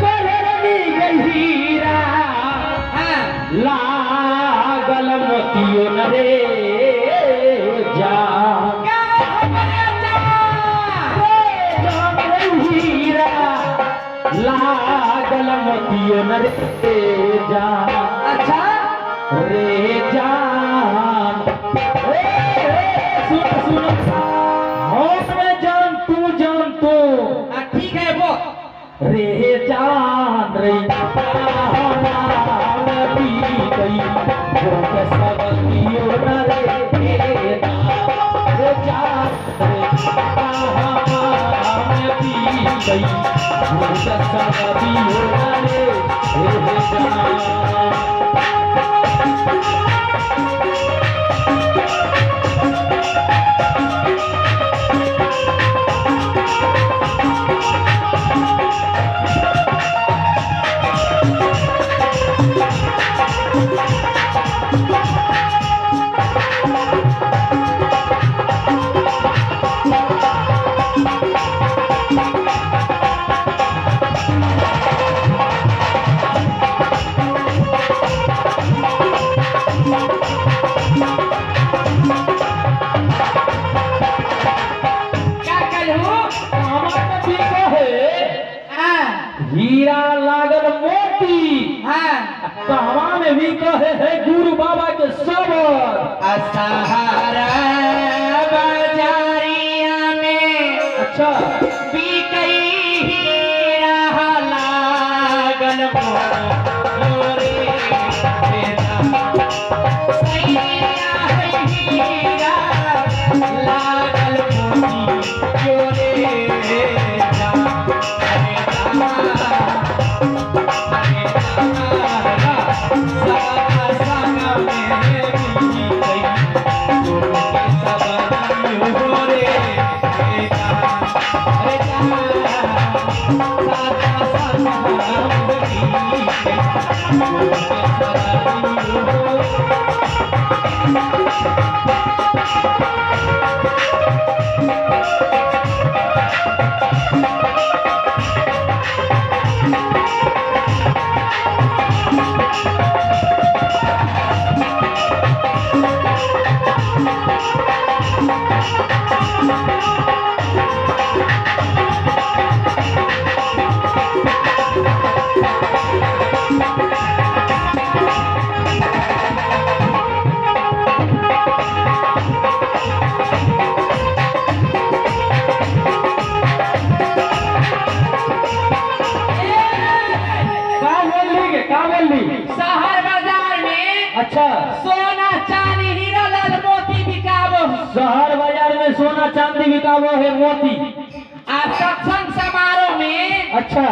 करनी हीरा हाँ लागल मोतियो न रे जा क्या हमरे जा जान रे हीरा लागल मोतियो न रे जा अच्छा रे जान रे सुन सुन हम में जान तू जान तू हाँ ठीक है वो रे जान रे पी गई भूख सब दियो न रे रे जान रे पी गई भूख सब दियो न रे रे जान। क्या कहलू हमार भी कहे हाँ हीरा लागल मोती हाँ कहवा में भी कहे है गुरु बाबा के सबर असहारा बाजारिया में अच्छा बिकई हीरा लागल मोरे सैया है हीरा लागल मोती जोरे जा अरे सागा सागा में भी गई गुरु के सबरी हो रे जा अरे जा सागा सागा में भी गई गुरु के सबरी हो। का बोलली के का बोलली? शहर बाजार में अच्छा सोना चांदी हीरा लाल मोती बिकाबो शहर बाजार में सोना चांदी बिकावो है मोती। आ सत्संग समारोह में अच्छा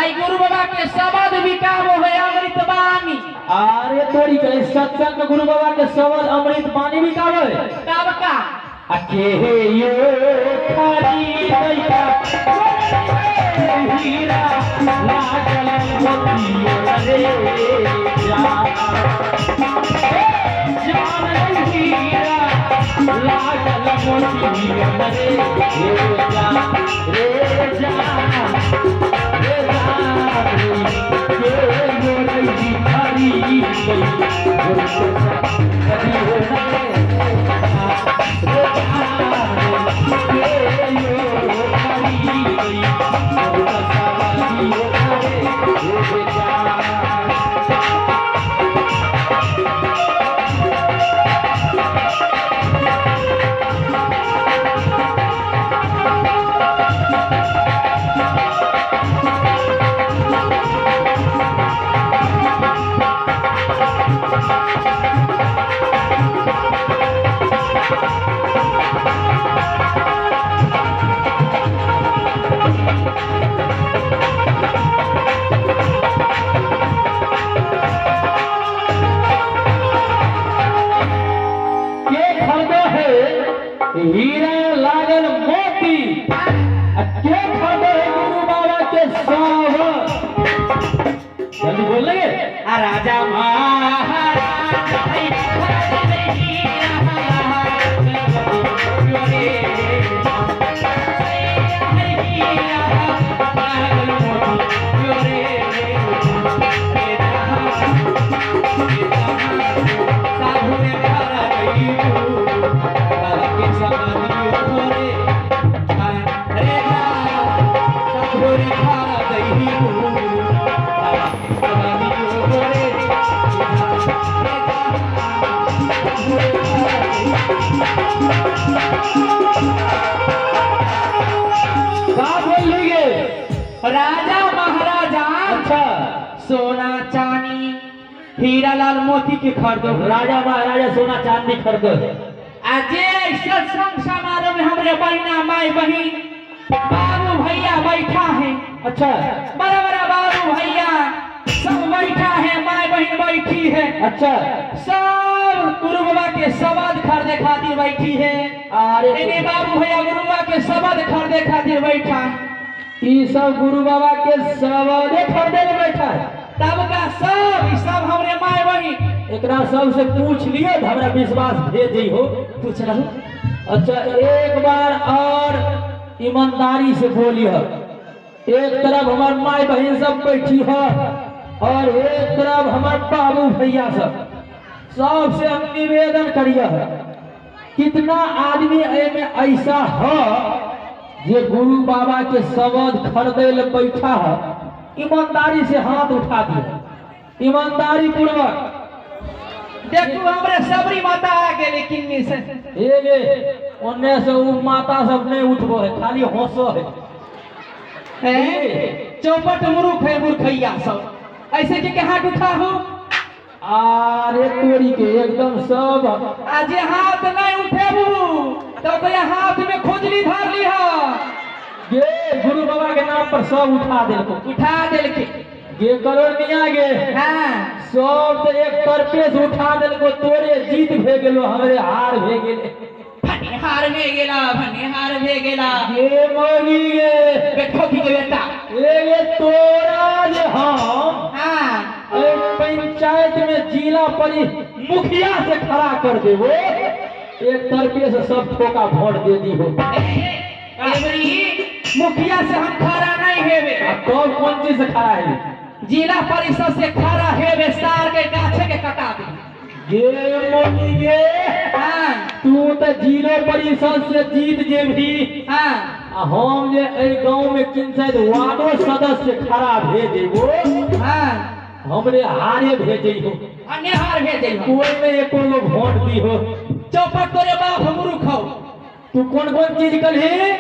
आई गुरु बाबा के शब्द बिकाबो है अमृत वाणी। अरे तोरी के सत्संग में गुरु बाबा के शब्द अमृत पानी बिकावो है तब का आ के यो खाली दैया हीरा लागल मोतियो रे जान जान रे हीरा लागल मोतियो रे जान रे जान रे जान रे के यो रे खाली गई गुरु के कभी हो राजा महाराजा अच्छा सोना चांदी हीरा लाल मोती के खरीदो। राजा महाराजा सोना चांदी खरीदो है। आ जे सत्संग समारोह में हमरे बहिना माई बहिन बाबू भैया बैठा है। अच्छा बड़ा बड़ा बाबू भैया सब बैठा है, माई बहन बैठी है। अच्छा सब गुरु बाबा के शब्द खरीदे खातिर बैठी है। अरे इन्हें बाबू भैया गुरु बाबा के शब्द खरीदे खातिर बैठा है। ई सब गुरु बाबा के सबदे खरीदे ले बैठा है। तब का सब ई सब हमरे माई बहिन एकरा सबसे पूछ लियो तो हमरा विश्वास भेज हो। पूछ रहू। अच्छा एक बार और ईमानदारी से बोलिए। एक तरफ हमार माई बहन सब बैठी है और एक तरफ हमार बाबू भैया सब, सबसे हम निवेदन करिए है कितना आदमी एमे ऐसा है जे गुरु बाबा के शब्द खरीदे ले बैठा है, ईमानदारी से हाथ उठा दिए, ईमानदारी पूर्वक। देखू हमरे सबरी माता आ गेली किन्नी से। हे गे ओने से उ माता सब नहीं उठबो है, खाली हंसो है। हैं? चौपट मुरुख है मूर्खैया सब, ऐसे के हाथ उठा हो। अरे तोरी के एकदम सब आ जे हाथ नहीं उठेबू तो ओकरे हाथ में खुजली धर लीह। गे गुरु बाबा के नाम पर सब उठा देलको। उठा देलके। गे करोड़ मियां गे हाँ सब तो एक तरफे से उठा देलको, तोरे जीत भे गेलो हमरे हार भे गेले। फनिहार भे गेला, फनिहार भे गेला। गे मौगी गे बेटो की बेटा ए गे तोरा जे हम हाँ ए पंचायत में जिला परिषद मुखिया से खड़ा कर देबो, एक तरफे से सब ठोका वोट दे दी हो। एबरी मुखिया से हम खड़ा नहीं हेबे। आ तब कौन चीज से खड़ा है? जिला परिषद से खड़ा हेबे, सार के गाछे के कटा दे। गे मौगी गे हाँ तू तो जिलो परिषद से जीत जेबही। हाँ आ हम जे एहि गांव में किनसाइत वार्डो सदस्य खड़ा भेजेबो, हाँ हमरे हारे भेजे हो, अनेहार भेजे हो। कोई में एको गो वोट दी हो। चौपट तोरे बाप मूर्ख हो। तू कौन कौन चीज कलही?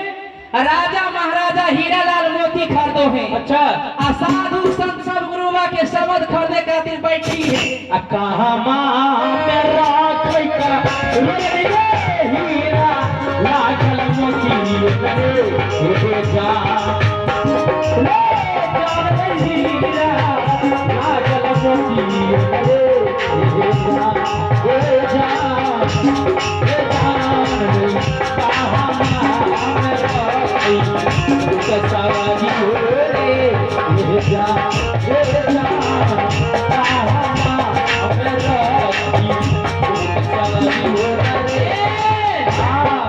राजा महाराजा हीरा लाल मोती खरीदो है। अच्छा आ साधु संत सब गुरुवा के शब्द खरीदे खातिर बैठी है। आ कहाँ माँ राखै का रे हीरा लागल मोती रे हे जा रे जान रे हीरा लागल मोती रे हे जा हे जा हे जान रे कहाँ माँ राखै का सवारी हो रे हे जा हे जा कहाँ माँ राखी सवारी हो रे। हाँ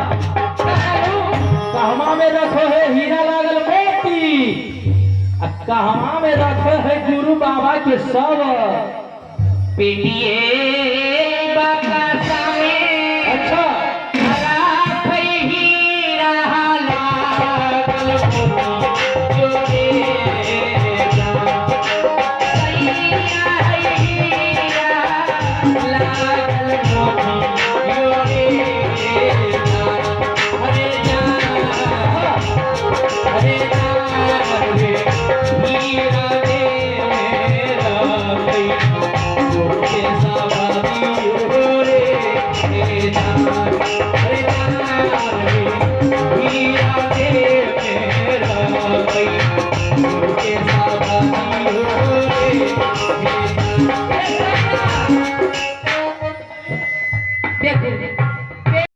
कहवा में रखो है हीरा लागल मोती, आ कहवा में रखो है गुरु बाबा के सब। पेटिए